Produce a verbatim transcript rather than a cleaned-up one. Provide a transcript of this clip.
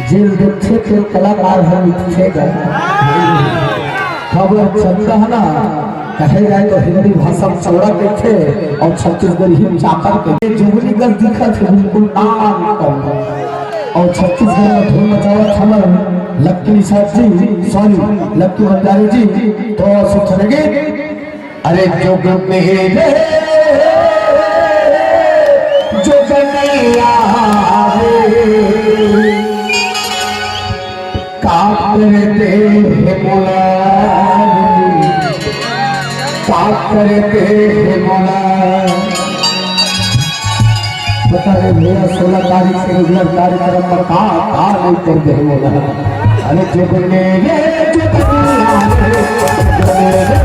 Jail देखथे तेल कलाकार ह मिटथे गा। खबर चंदा है ना, कहे जाए तो हिंदी भाषा में चौड़ा कहिथे और छत्तीसगढ़ी में चाकर कहिथे। जुगनी कस दिखत हे बिल्कुल नान कम। और छत्तीसगढ़ में धूम मचावत हमर lucky Nishad ji, sorry, lucky Bhandari जी, तो सुथरगे। अरे जुग मेरे जुगनिया रे, का करते हे मोला, का करते हे मोला। बता रे भैया, सोलह तारीख के रेगुलर कार्यक्रम में का, का नहीं कर दे हे मोला। अरे जुगनिया रे, जुगनिया रे, जुगनिया रे।